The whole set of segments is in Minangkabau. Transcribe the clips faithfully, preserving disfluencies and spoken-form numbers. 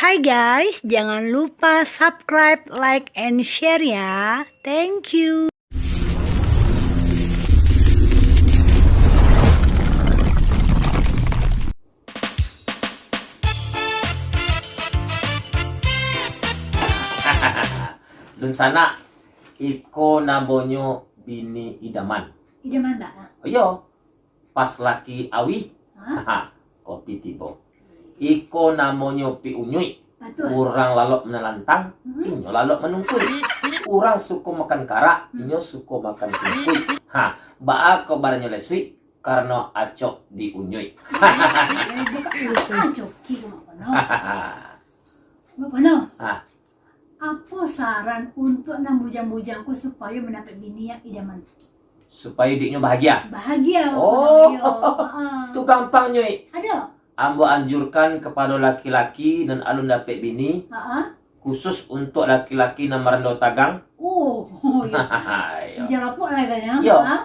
Hi guys, jangan lupa subscribe, like, and share ya. Thank you. Dunsanak, iko namonyo bini idaman. Idaman baa? Iyo, pas laki awih, Hah? Ha, kopi tibo. Iko namonyo Pi Unyuik. Batul. Urang lalok manalantang, Hmm. inyo lalok manungkuik. Urang suko makan karak, Hmm. inyo suko makan kungkuik. Ha, baa kok barannyo lesuik? Karano acok di unyuik. Eh, bukan ah, coki ko mak kono. Mak kono. Ah. Apo saran untuk nan bujang-bujang ko supayo mandapek bini yang idaman? Supayo diknyo bahagia. Bahagia. Oh. Bahagia. Ha. Tu gampang, Nyuik. Ada. Ambo anjurkan kapado laki-laki nan alun dapek bini, Ha. khusus untuk laki-laki nan marando tagang. Oh, oh ya. Iyo. Bujang lapuk lah katanya. Yo. Ha?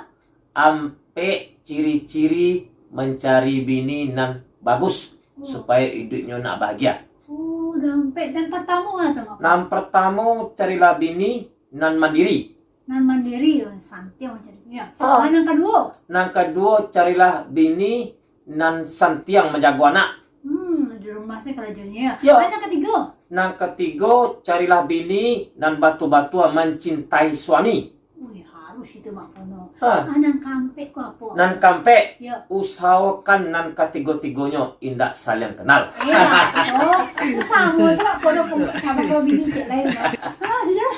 Ampek ciri-ciri mancari bini nan bagus Oh. supayo iduiknyo nak bahagia. Oh, gampek. Dan pertama lah tu. Nan pertamo, carilah bini nan mandiri. Nan mandiri, oh, santiang macam tu ya. Ah. Ah, nan kedua. Nan kaduo, carilah bini nan santiang manjago anak. Hmm, di rumah saya karajonyo ya. Ya. Ah, nan ketiga. Nan katigo, carilah bini nan batua-batua mancintai suami. Ui, harus itu mak kono. Ha. Ah, nan kampek ko apo? Nan kampek, Ya. Usahokan nan katigo-tigonyo indak saling kenal. Eh, oh, itu sama saja mak kono ko sama kalau bini cek lain. Ah, sudah.